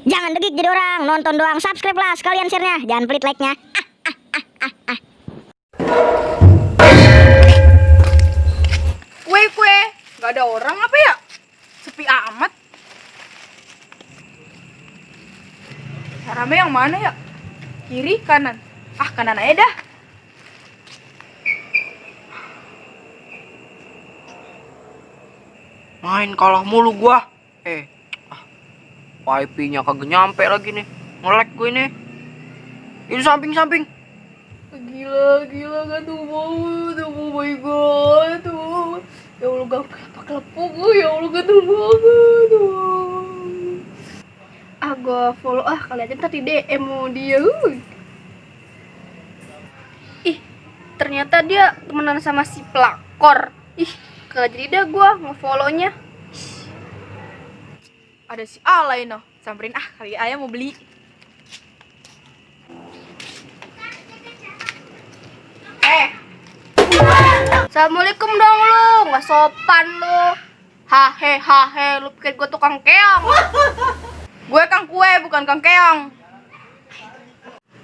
Jangan degik jadi orang, nonton doang, subscribe lah sekalian share-nya. Jangan pelit like-nya. Kue, nggak ada orang apa ya? Sepi amat. Rame yang mana ya? Kiri, kanan? Kanan aja dah. Main kalah mulu gua. Wifi-nya kagak nyampe lagi nih. Nge-lag gue nih. Ini samping. Gila, gak tuh banget. Oh my god, tuh. Ya Allah, gak kelepuk gue. Ya Allah, gak tuh banget. Gue follow kali aja ntar di DM mau dia. Ternyata dia temenan sama si pelakor. Kagak jadi dah gue nge-follow-nya. Ada si Alay noh, samperin kali ayah mau beli. Assalamualaikum dong lu, nggak sopan lu. Hahe, lu pikir gue tukang keong? Gue kang kue, bukan kang keong.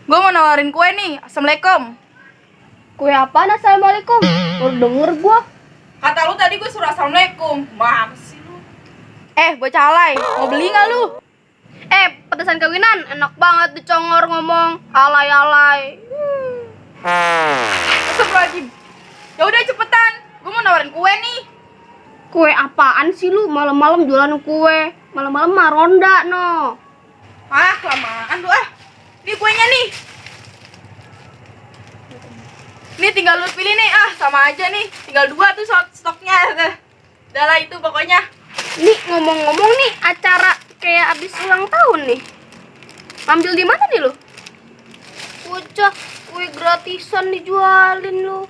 Gue mau nawarin kue nih, assalamualaikum. Kue apaan assalamualaikum? Baru denger gue. Kata lu tadi gue suruh assalamualaikum. Mana sih lu? Bocah alay, mau beli nggak lu? Pedesan kawinan, enak banget dicongor ngomong alay-alay. Astagfirullahaladzim. Ya udah cepetan, gue mau nawarin kue nih. Kue apaan sih lu? Malam-malam jualan kue. Malam-malam mah ronda no. Kelamaan lu Nih kuenya nih. Nih tinggal lu pilih nih, sama aja nih. Tinggal 2 tuh stoknya. Udah lah itu pokoknya. Nih ngomong-ngomong nih, acara kayak abis ulang tahun nih. Ambil di mana nih lu? Bocah, kue gratisan dijualin lu.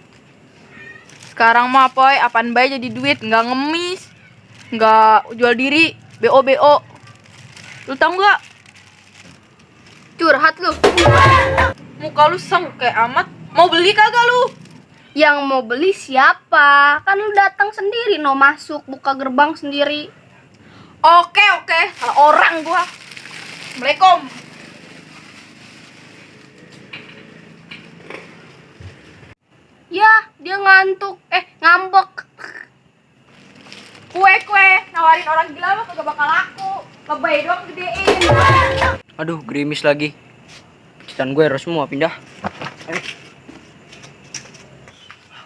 Sekarang mah poy, apaan bae jadi duit, nggak ngemis, nggak jual diri, BO. Lu tau nggak? Curhat lu. Muka lu sengke amat. Mau beli kagak lu? Yang mau beli siapa? Kan lu datang sendiri no, masuk buka gerbang sendiri. Oke, salah orang gua. Assalamualaikum. Ya, dia ngantuk. Ngambek. Kue, nawarin orang gila mah kagak bakal laku. Lebay doang gedein. Aduh, gerimis lagi. Pencitan gue harus semua pindah.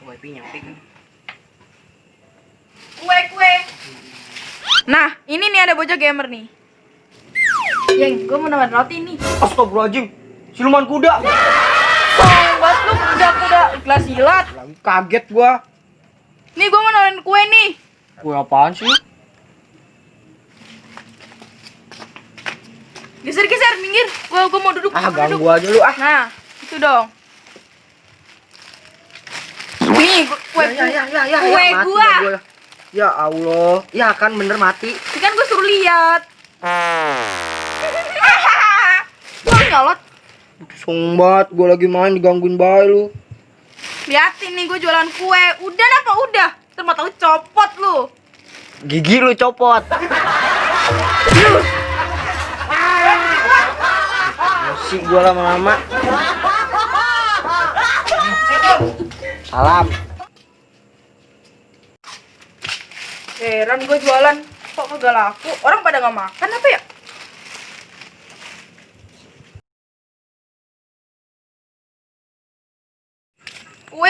Wifi nyampe kan. Kue. Nah, ini nih ada bocah gamer nih. Yang gue mau nawarin roti nih. Astagfirullahaladzim. Siluman kuda. Buat lu kuda kelas silat. Kaget gua. Nih gue mau nawarin kue nih. Kue apaan sih? Geser, minggir. Gue mau duduk. Ganggu aja lu Nah, itu dong. Nih, kue gua. Ya Allah. Ya kan bener mati. Kan gue suruh lihat. Gue nyolot. Sumbat, gue lagi main digangguin bae lu. Liatin nih gue jualan kue. Udah apa udah? Ntar mata lu copot lu. Gigi lu copot. Masih gue lama-lama. Salam. Heran gue jualan kok kagak laku. Orang pada nggak makan apa ya?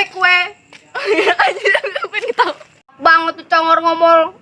Kue. Anjir, gue pengen ketawa banget tuh congor ngomong